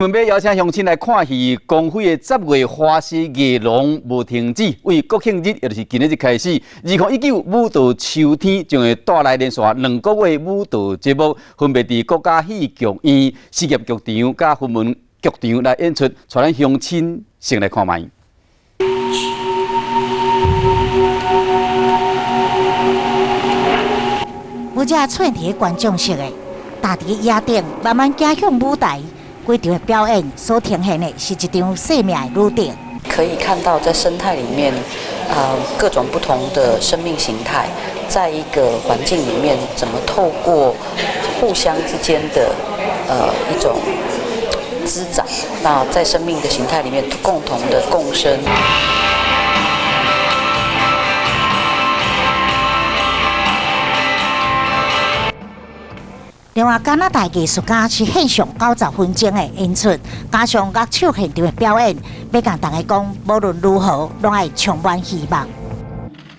準備邀請鄉親來看戲，光輝的十月花獅藝廊無停止，為國慶日，也就是今仔日開始，2019舞蹈秋天將會帶來連續2個月舞蹈節目，分別佇國家戲劇院、實驗劇場佮雲門劇場來演出，帶咱鄉親先來看覓。舞者串佇觀眾席的，踏佇椅頂，慢慢行向舞台。幾場的表演所呈現的是一場生命的旅程。可以看到，在生態裡面，各種不同的生命形態，在一個環境裡面，怎麼透過互相之間的一種滋長，那在生命的形態裡面共同的共生。另外，加拿大藝術家是獻上90分鐘的演出，加上樂手現場的表演，欲共大家講，無論如何，攏愛充滿希望。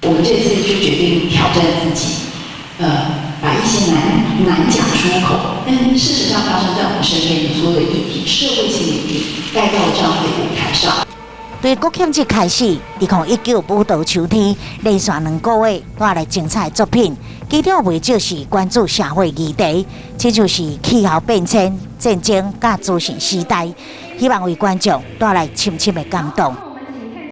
我們這次就決定挑戰自己，把一些難講出口，但事實上發生在我們身邊的所有議題、社會性議題，帶到這樣子的舞台上。對國慶節開始，2019舞蹈秋天連續2個月帶來精彩作品，其中袂少是關注社會議題，親像是氣候變遷、戰爭佮資訊時代，希望為觀眾帶來深深的感動。